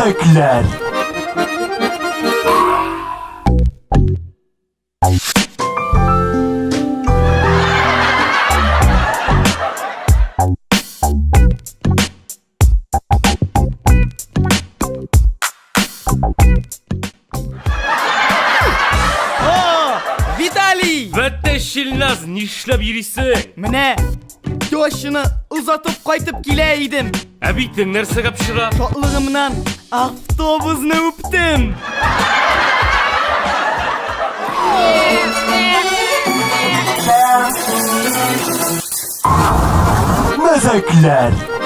Мәзәкләр. О, Виталий! Вәттәшилназ, нишләп йөрисең? Менә тещаны озатып кайтып килә идем. Ә битең нәрсәгә пычра? Шатлыгымнан автобусны үптем. Мәзәкләр.